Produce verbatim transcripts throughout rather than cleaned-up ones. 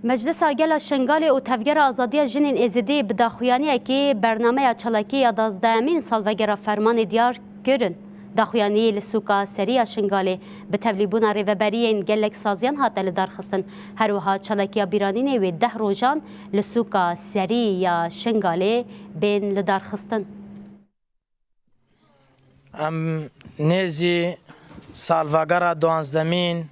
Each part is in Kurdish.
Meclisa Gel a Şingalê û Tevgera Azadiya Jinên Êzidî bi daxuyaniyekê bernameya çalakî ya dazdehemîn salvegera fermanê diyar kirin. Daxuyanî li sûka Serî ya Şingalê bi tevlîbûna rêveberiyên gelek saziyan hate lidarxistin. Her wiha çalakiya bîranînê wê deh rojan li sûka Serî ya Şingalê bên lidarxistin. Em nêzî salvegera duwazdemîn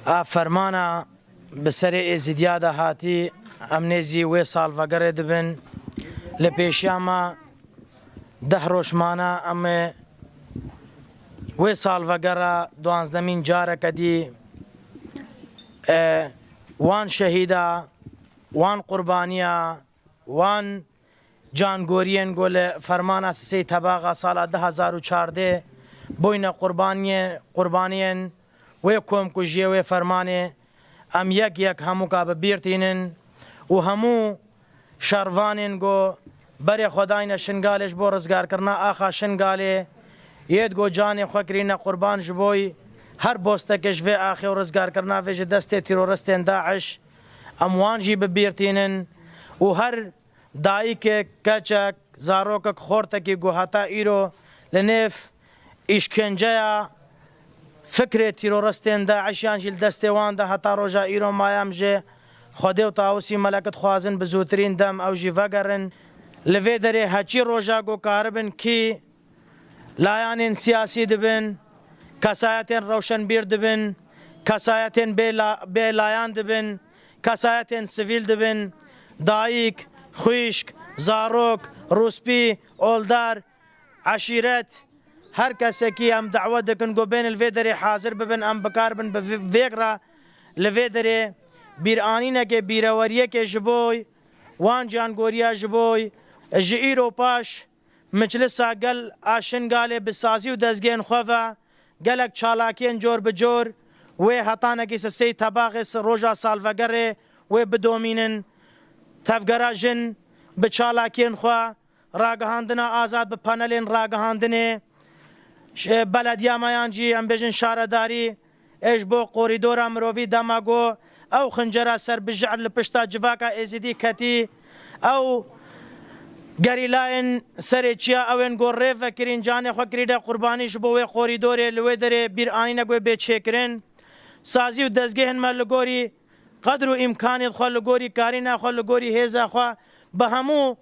a fermana bi serê Êzidiya de hatî, em nêzî wê salvegerê dibin. Li pêşiya me deh roj mane, em ê wê salvegera duwazdemîn careke dî, e, wan şehîda, wan qurbaniya, wan cangoriyên ku li fermana Sisê Tebaxa sala du hezar û çardeh bûyne qurbaniyê-, qurbaniyên wê komkujiyê, wê fermanê, em yek yek hemûka bi bîr tînin û hemû şervanên ku berê xwe dayne Şingalê ji bo rizgarkirina axa Şingalê, yêd ku canê xwe kirîne qurban ji boy her bostekê ji vê axê û rizgarkirina vê ji destê teroristên DAIŞ, em wan jî bi bîr tînin û her dayikek, keçek, zarokek, xortekî ku heta îro li nêv îşkenceya fikrê teroristên DAIŞ yan jî li destê wan de heta roja îro maye, em ji Xwedê û Tawusî Melek dixwazin bi zûtirîn dem ew jî vegerin. Li vê derê heçî roja ku karibin kî layanên siyasî dibin, kesayetên rewşenbîr dibin, kesayetên bê la-, bê layan dibin, kesayetên sivîl dibin, dayik, xwişk, zarok, rûspî, oldar, eşîret, her kesekî em dawet dikin ku bên li vê derê hazir bibin, em bikaribin bi vê-, vêg re li vê derê bîranînekê, bîreweriyekê ji bo wan cangoriya ji bo ji îro paş Meclisa Gel a Şingalê bi sazî û dezgehên xwe ve gelek çalakiyên cor bi cor wê hetanekî sisê Tebaxê s-, roja salvegerê wê bidomînin. Tevgera Jin bi çalakiyên xwe, ragihandina azad bi panelên ragihandinê, ş-, belediya me yan jî em bêjin şaredarî, ê ji bo korîdora mirovî dema ku ew xincera ser bi jehr li pişta civaka Êzidî ketî, ew gerîlayên serê çiya ew ên ku rê vekirîn, canê xwe kirîne qurbanî ji bo wê korîdorê li wê derê bîranînek wê bê çêkirin. Sazî û dezgehên me li gorî qedr û îmkanên xwe, li gorî karîna xwe, li gorî hêza xwe bi hemû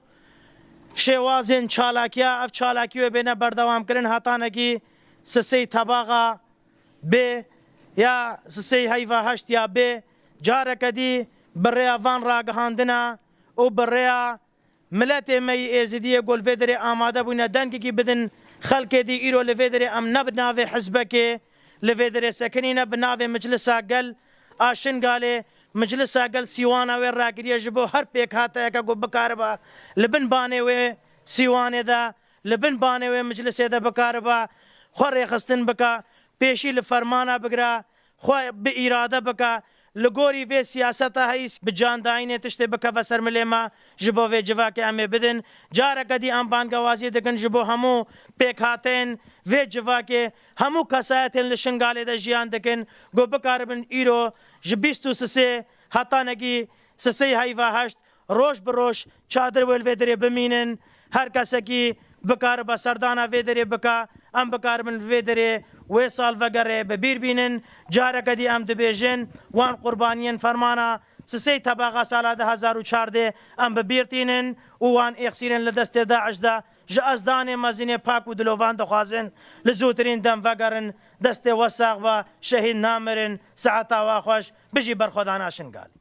şêwazên çalakiya, ev çalakî wê bêne berdewamkirin hetanekî sisê Tebaxa bê ya sisê heyva heşt ya bê, careke dî bi rêya van ragihandina û bi rêya miletê me yî Êzidiyê ku li vê derê amade bûne dengekî bidin xelkê dî. Îro li vê derê em ne bi navê hizbekê li vê derê sekinîne, bi navê Meclisa Gel a Şingalê, Meclisa Gel sîwana wê rakiriye ji bo her pêkhateyeke ku bikariba li bin banê wê sîwanê de, li bin banê wê meclisê de bikariba xwe rêxistin bika, pêşî li fermana bigire, xwe bi îrade bike. Li gorî vê siyaseta heyî bi candayînê tiştê bikeve ser milê me, ji bo vê civakê em ê bidin. Careke dî em bangewazî dikin ji bo hemû pêkhateyên vê civakê, hemû kesayetên li Şingalê de jiyan dikin, ku bikaribin îro ji bîst û sisê hetanekî sisê heyva heşt roj bi roj çadir wê li vê derê bimînin. Her kesekî bikaribe serdana vê derê bike, em bikaribin li vê derê wê salvegerê bi bîr bînin. Careke dî em dibêjin, wan qurbaniyên fermana sisê Tebaxa sala du hezar û çardeh em bi bîr tînin û wan êxsîrên li destê DAIŞ de ji ezdanê mezin ê pak û dilovan dixwazin li zûtirîn dem vegerin. Destê we sax be, şehîd namirin, saeta we xweş, bijî berxwedana Şingalê.